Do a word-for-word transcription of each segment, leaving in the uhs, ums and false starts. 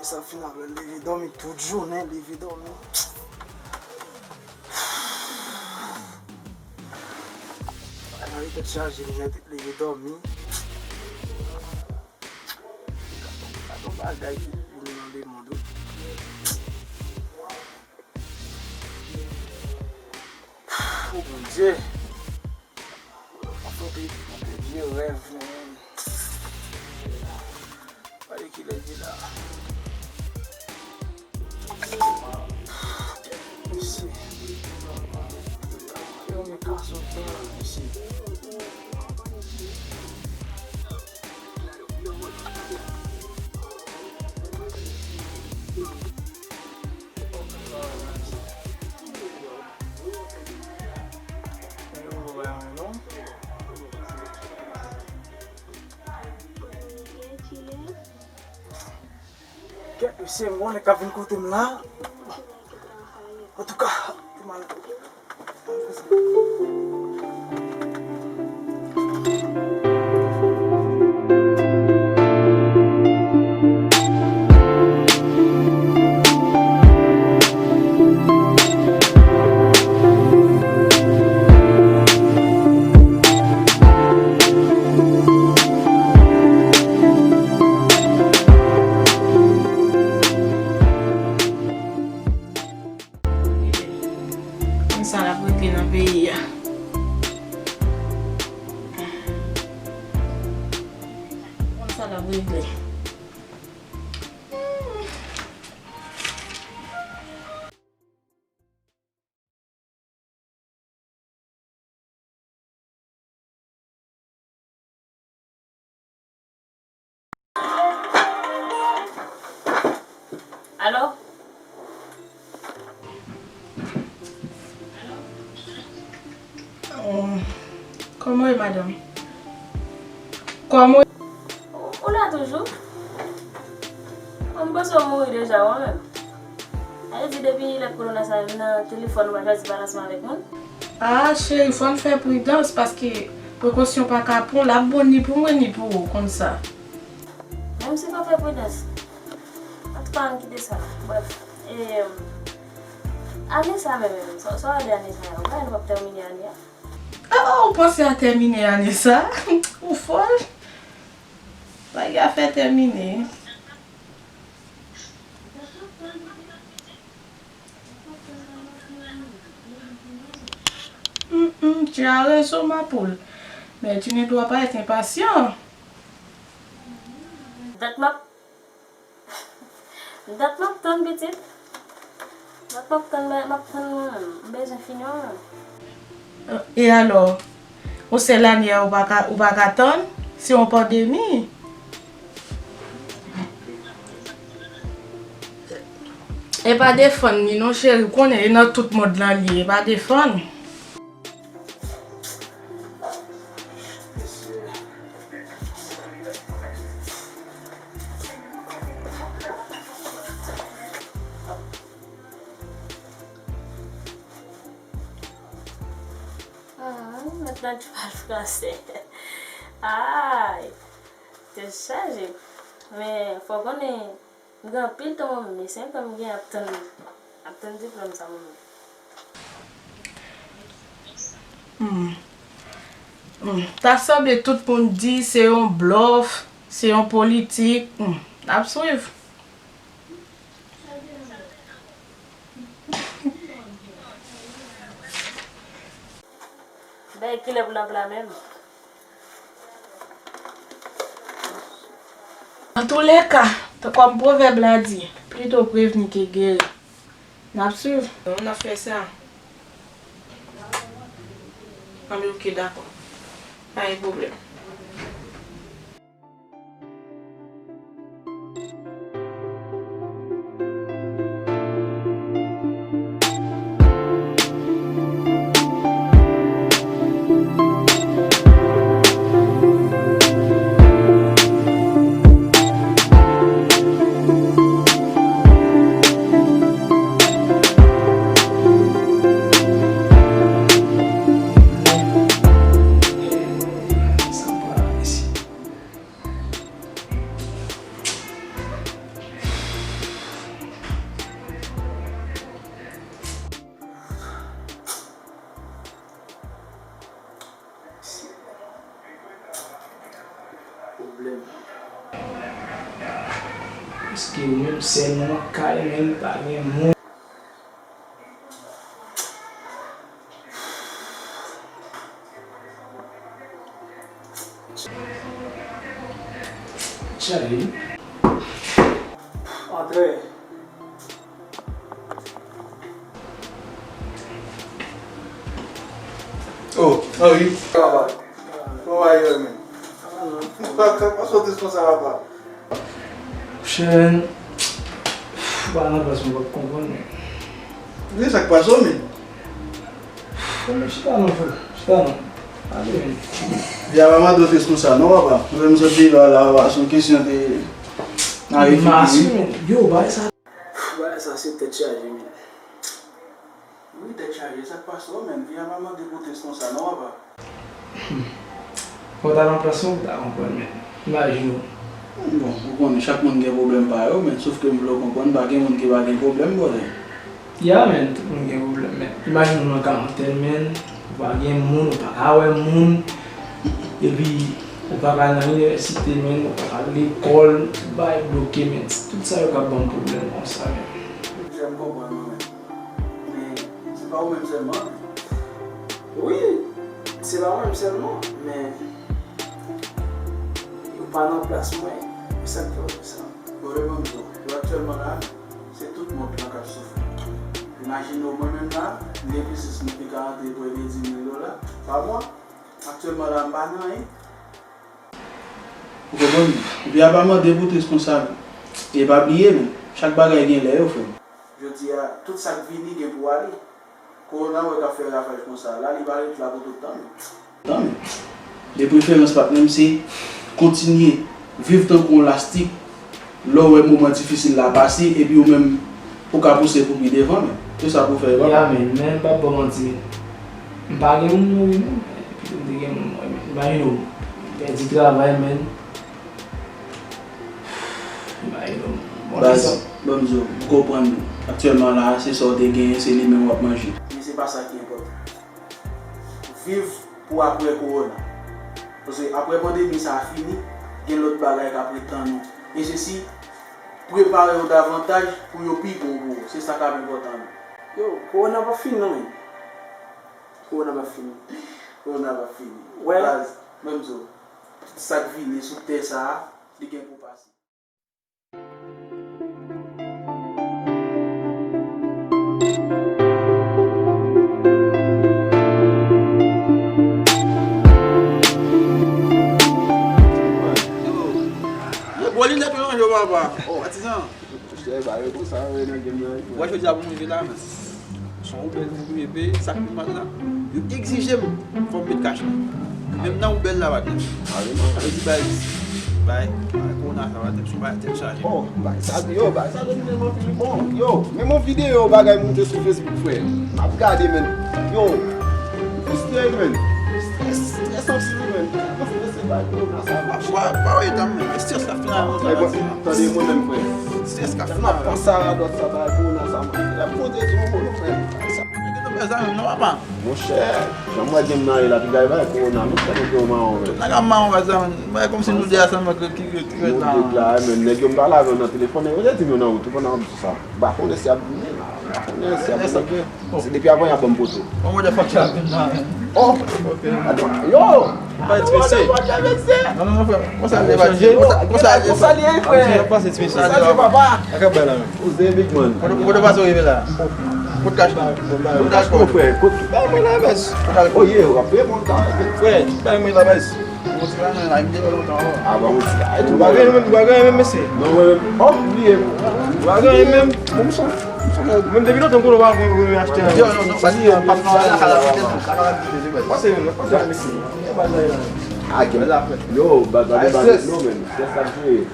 Sa final, leve dòmi tout jounen, leve dòmi. Ay, mari tèt chaje, m nèt leve dòmi. Gade yon bagay ki vini nan lemonn, wi. O Bondye. Fò te, fò te vye rèv, men. Gade kilè li la. Mesye. Yo, men ka sot la, mesye. Kèt mesye, m konnen k ap vin kote m la. Antouka, te mal. Konsa l ap regle nan peyi a. Konsa l ap regle. Alo? Oh, kòman w ye, madanm? Kòman w ye? Ou, ou la toujou? Mwen, m panse w mouri deja, ou menm. Sa vle di depi lè kowona sa vin nan telefòn ou pa chwazi pale ansanm avèk moun? Ah, cheri, fò n fè pridans, paske prekosyon pa ka pran, l ap bon ni pou mwen ni pou ou, konn sa. Menm si fò fè pridans, antouka, ann kite sa. Brèf, e, ane sa menm, menm, sa, sa w wè de ane sa yo, ou pa wè nou p ap tèmine ane a? Ah, ou panse a tèmine ane sa? Ou fòl? Bagay a fè tèmine. Mm, mm, tu as raison, ma poule. Mais tu ne dois pas être impatient. Dat m ap, dat m ap tann, pitit. Dat m ap tann, m ap tann mwen menm. M bezwen fini an menm. E alò, yon sèl ane a, ou pa ka, ou pa ka tann? Se yon pandemi. E pa defann li non, cheri, ou konnen e nan tout mond lan li ye, e pa defann. Ah, mentnan tu parles français. Ay, tèt chaje. Men, fò konnen, m gen anpil tan mwen menm, e senk an m gen ap tann, ap tann diplòm sa mwen menm. Hmm. Hmm. Ta sanble tout moun di se yon blòf, se yon politik. Hmm. N ap swiv. Bay kilè pou n ap la menm? Antoulèka, kòm pwovèb la di, plito prevni ke geri. N ap swiv. Bon, n ap fè sa. Anben, oke, dakò. Pa gen pwoblèm. Paske ou menm sèl nan kay, men pa gen moun. Chaje. Antre. Oh, ah wi. Kòman bagay yo, men? Pa, pa, pa sou tris konsa, papa. Chen, pa nan plas mwen, pa konprann, men. Men sa k pase w, men? Bon, men chita non, frè. Chita non. Ale, men. Vya pa mande w tris konsa, non, papa. Mwen menm sot deyò la, papa, se yon kesyon de nan refini, wi. Yo, bagay sa. Bagay sa se tèt chaje, men. Wi, tèt chaje, sa k pase w menm? Vi a pa mande pou tris konsa, non, papa. Fò w ta nan plas mwen pou w ta konprann, men. Imajine w. Bon, ou konnen, chak moun gen pwoblèm pa yo, men, sof ke m vle w konprann, pa gen moun ki pa gen pwoblèm, brother. Ya, men, tout moun gen pwoblèm, men. Imajine w nan karantèn, men, ou pa gen moun, ou pa ka wè moun, epi ou pa ka al nan inivèsite, men, ou pa ka al lekòl, tout bagay bloke, men. Tout sa yo ka ban m pwoblèm konsa, men. Jan m konprann, mwen menm. Men, se pa ou menm sèlman. Wi, se pa ou menm sèlman, men ou pa nan plas mwen. Se sa k fè w di sa. Bon, yo ban m di w, yo aktyèlman la, se tout mond lan k ap soufri. Imajine w, mwen menm la, m gen biznis mwen ki ka antre prè de dis mil dola pa mwa. Aktyèlman la, m pa nan anyen. Ou konprann? Vi a pa mande pou tris konsa, men. E pa bliye, men, chak bagay gen lè yo, frè m. Jodi a, tout sa k vini gen pou ale. Kowona w wè k ap fè ravaj konsa la, li pa ret la pou tout tan, non. Tan, men. De preferans, patnè m, se kontinye viv tankou yon lastik. Lè w wè moman difisil la pase, epi ou menm, ou ka pouse pou pi devan, men. Se sa pou w fè, papa. Ya, men, men, m p ap ba w manti, men. M pa gen moun mwen wi, men. Epi m te gen moun mwen, men. Imajine w, m pèdi travay, men. Imajine w. Bon, baz, se sa. Ban m di w, m konprann. Aktyèlman la, se sa w te genyen, se li menm w ap manje. Men se pa sa ki enpòtan. Viv pou apre kowona. Paske apre pandemi sa a fini, gen lòt bagay k ap ret tann ou. E se si, prepare w davantaj pou yo pi bon pou ou. Se sa k ap enpòtan, men. Yo, kowona p ap fini non, men. Kowona p ap fini. Kowona p ap fini. Wè. Baz, ban m di w, tout sa k vini sou tè sa a, li gen pou pase. Yo, bò linèt ou nan je w, papa. Oh, atizan. Monchè, ba yo konsa, wi, nan game nan, wi, frè. Wè, jodi a pou m rive la, men. Son ou bèl, pou rive, sa k pi mal la, yo egzije m fò m met kach la. Menm nan ou bèl la, patnè. Yo di bay, bay, bay, kowona sa, patnè, sou bay tèt chaje. Oh, bay sa, yo, bay sa domine m anpil, bon, yo, men yon videyo bagay moute sou Facebook, frè. M ap gade, men, yo, m fristre, men. Strès, strès anpil, men. Mwen strese bay kowona sa, monchè. Pa, pa, pa, men, strès la final, tande mwen menm, frè. Strès ka final. Mwen ap panse a radòt sa, bay kowona sa, monchè. Lè m konte di yon mo, frè. Sa pa gen nan pè zanmi m non, papa. Monchè, jan m wè game nan ye la, piga yo bay kowona, monchè, nèg yo mawon, men. Tout nèg ap mawon, pè zanmi m. Mwen kòmsi nou de a sèlman ki, ki, ki ret la. Nou de la, men nèg yo m pale avè yo nan telefòn, yo te di m yo nan wout, ou konn ap di sa. M pa konnen si y ap vini la, m pa konnen si y ap vini. Se depi avan y ap ban m poto. Bon, mwen te fòk chak vin nan, men. Oh! Yo! Pa ti mesye. Non, non, non, frè. Konsa l chanje. Konsa l ye, frè. Konsa l ye, papa. Sa se big man. Kote, kote pase w rive la? Kote kach la? Kote kach la, frè? Kote? Bay mwen la, bès. Oh, yeah, w ap peye mwen ta. Frè, bay mwen la, bès. Bon, ti bagay la, m te fè lontan, oh. Ah, ba, bon, ti bagay. Ou pa gen menm, ou pa gen menm, mesye. Non, mwen menm. Oh, bliye. Ou pa gen menm. Bon, m son. Menm depi lontan m konnen w pa konn achte. Yo, non, non, pa di, pa di, pa di, pa di, pase menm, pase menm, mesye. Ah, gen. Yo, bagay, bagay, non, men. Strès ap jere.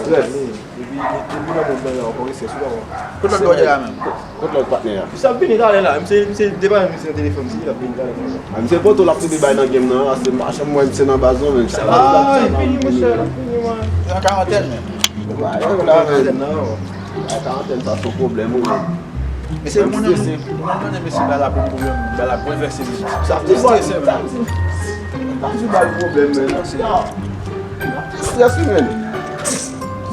Strès. Depi, depi nan mond nan, ankò strès, ou pa konn. Kot lòt bò de la menm? Kot lòt patnè a? Misye ap vini talè la. Misye, misye depa misye nan telefòn, misye ap vini talè. Ah, misye poto l ap tande bay nan game nan, se pa chanm wè misye nan baz non, men. Ah, l ap vini, monchè, l ap vini, man. Nan karantèn, men. Nan karantèn nan. Nan karantèn sa se yon pwoblèm, wi, men. Mesye, moun nan, moun nan, mesye, ba la pou pwoblèm, ba la pou envèse, mesye. Sa te strese, men. Sa toujou ba l pwoblèm, men. Strès, wi, men.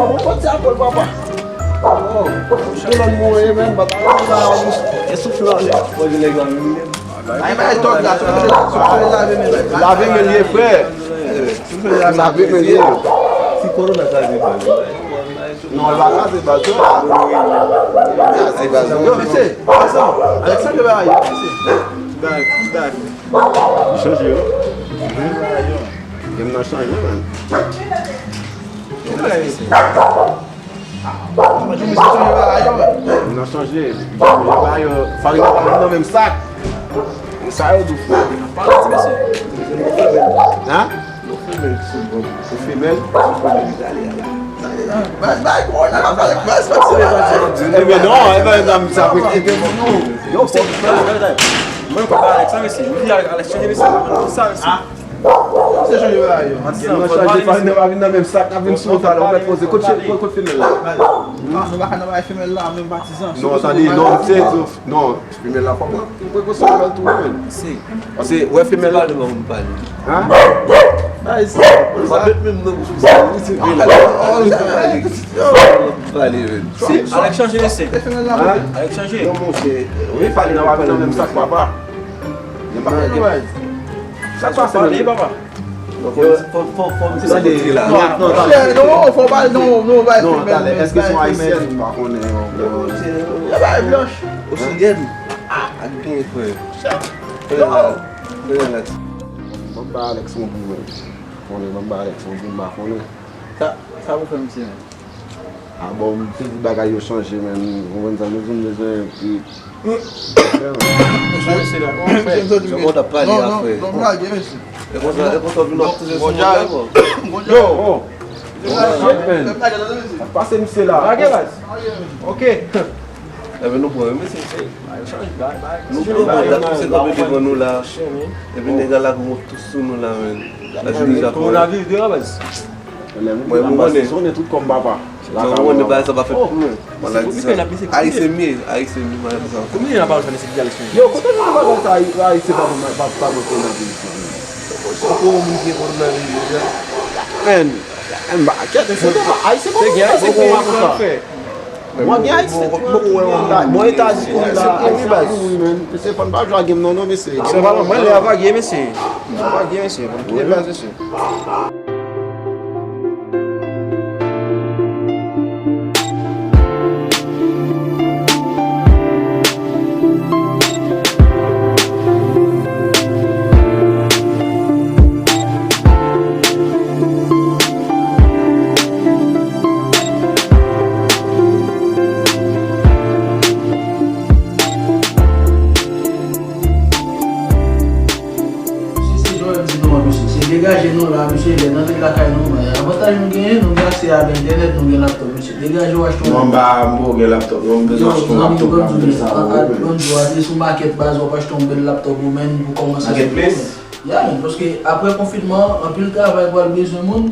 papa, bon, bon, ti alkòl, papa. Oh, tout lòn mwen, menm, papa. E souf la, li. Mwen, je nèg la, menm. Ay, bay tòg la, sou kote la, sou kote lave men, bay. Lave men, li, frè. Lave men, li. Ti kòlonèl sa, li, bay. Non, l pa kraze baz yo. Kraze baz yo. Yo, mesye, gason, Alexandre, bay, mesye. Bay, bay. Li chanje, wi. Game nan chanje, man. Game nan chanje. Yo, bay, yo, farine pa nan menm sak. Sa yo di w fò. Pale ti mesye. Hein? Ou fimen l sou bon. Ou fimen l? Bay, bay, kòman nan la pale, bay, se pa ti bagay. Ebyen non, ebyen nan sa pou kite pou nou. Yo, se mwen pa Alex, sa mesye. Ou di Alex chanje mesye. Sa mesye. Se chanje bagay yo. Nan chanje fò nou pa vin nan menm sak, n ap vin sou talè, ou mèt poze. Kot kot femèl la? Non, nou pa ka nan bagay femèl la, menm patizan. Non, tande, non, se non. Femèl la fò pran prekosyon avè l tou wi menn. Si. Paske wè femèl la. Pale mwen pale. Hein? Bay sa. Ou pa met menm nan bouch ou sa. Li se vre la. Pale menn. Si, Alex chanje mesye. Hein? Alex chanje. Non monchè. Wi, pale nan menm sak papa. Sa k pase menm? Pale papa. Fò fò fò misye soti la. Non, non, fò pale non, non, bay femèl. Èske se yon ayisyèn? M pa konnen. Yo bay blanch. Osilyen. Ak byen frè. Frè la. Frè la. Ban m bay Alex yon kou menm. Konnen ban m bay Alex yon kou m pa konnen. Sa sa pou fè misye menm? Ah bon, m te di bagay yo chanje menm. Ou konprann sa, nou vin bezwen pi. Mesye la, kòman w fè? Kòman w t ap pale a frè? Non, non, non, lage mesye. E konsa, e konsa w vin ap touche sou moun la ankò. Yo! Pase misye la. Lage baz. Ok. Ebyen nou pran wi mesye. Nou pran moun la pise kanpe devan nou la. Ebyen nèg la lage yon tou sou nou la menn. Kowonaviris de la baz. Mwen mwen konnen. Sonnen tout kòm papa. Mwen mwen konnen bagay sa pa fèt pou mwen. Mwen la di sa. Ayisyen m ye, Ayisyen m ye, mwen la di sa. Kounye a n ap pale fè mesye ki al esplike. Yo, kote nou bagay sa Ayisyen pa bon pa pa bon kowonaviris la. Poko yon moun ki gen kowonaviris deja. Men, men ba kèt se pa Ayisyen pa bon. Se gen Ayisyen ki gen sa. Mwen gen Ayisyen ki poko wè yon bagay. Bon Etazini la, Ayisyen ap mouri menn. Mesye fò n pa jwe ak game non non mesye. Se pa non, mwen lè a vage mesye. Vage mesye, mwen kite baz mesye. Si se jan w di nou an mesye, se degaje nou la mesye, lè n antre lakay nou, men avantaj nou genyen, nou gen aksè a entènèt, nou gen laptòp mesye. Degaje w achte yon laptòp. Non, m pa m poko gen laptòp non, m bezwen achte yon laptòp, m ap fè sa. Yo zanmi, ban m di w, antre sou Market baz w ap achte yon bèl laptòp ou menm pou kòmanse. Market Place? Ya menn, paske apre konfinman anpil travay pral bezwen moun.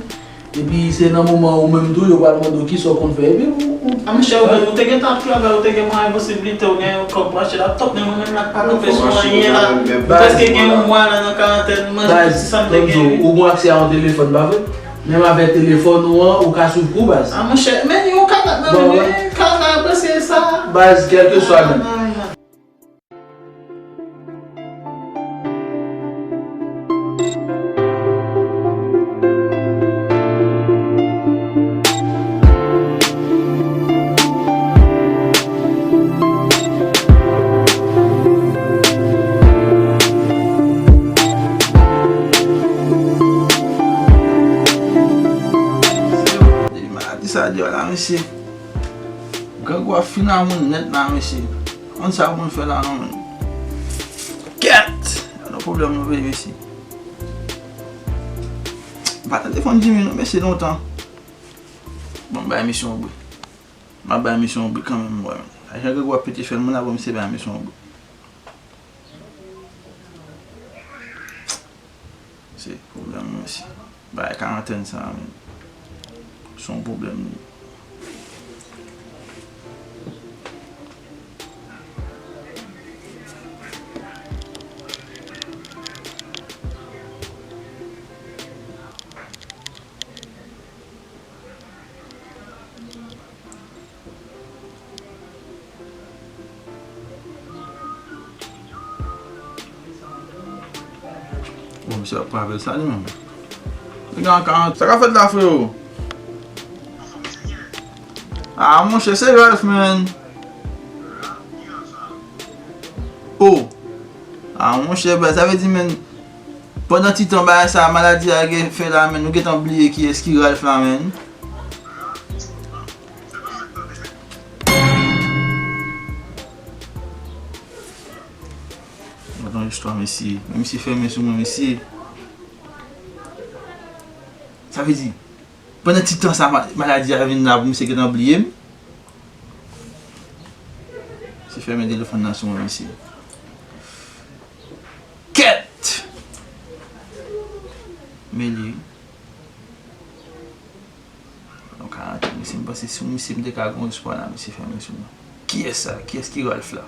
Epi se nan moman ou menm tou yo pral mande w kisa w konn fè epi ou ou. A monchè ou menm ou te gentan ap travay, ou te gen mwayen posiblite, ou gen yon kòb pou achte laptòp, men mwen menm la k pa kanpe sou anyen la. M prèske gen yon mwa la nan karantèn, m manje tout ti sa m te gen. Ou gon aksè a yon telefòn pa vre? Menm avèk telefòn ou an ou ka swiv kou baz. A monchè men yon ka dat nan men men ka nan apresye sa. Baz kèlkeswa menm. Depi maladi sa deyò la mesye. Grangou ap fin a moun nèt la mesye. Konn sa pou n fè la non menn. Kèt! Gade yon pwoblèm nou veye mesye. M pa tande fon Jimmy non mesye lontan. Bon m bay misye yon bri. M ap bay misye yon bri kanmenm m wè menn. Sa jan Grangou ap pete fyèl moun la pou misye bay misye yon bri. Se pwoblèm mwen si. Bagay karantèn sa a menm. Se yon pwoblèm li ye. Bon, misye ap pran apèl sa li menm. Li gen karant, sa k ap fèt la, freo? Ah, monchè, se Ralph, man. Oh. Ah, monchè, baz, sa vle di, man, pandan ti tan bagay sa, maladi a gen fè la, man, nou gentan bliye kiyès ki Ralph la, man. Gad yon istwa, mesye. Men misye fèmen sou mwen, mesye. Sa vle di, pandan ti tan sa, ma- maladi a vin la pou misye gentan bliye m. Se fèmen telefòn nan sou mwen, mesye. Kèt! Mele. Yon karantèn, mesye, m panse si misye m te ka gen yon espwa la, misye fèmen sou mwen. Kiyès sa? Kiyès ki Ralph la?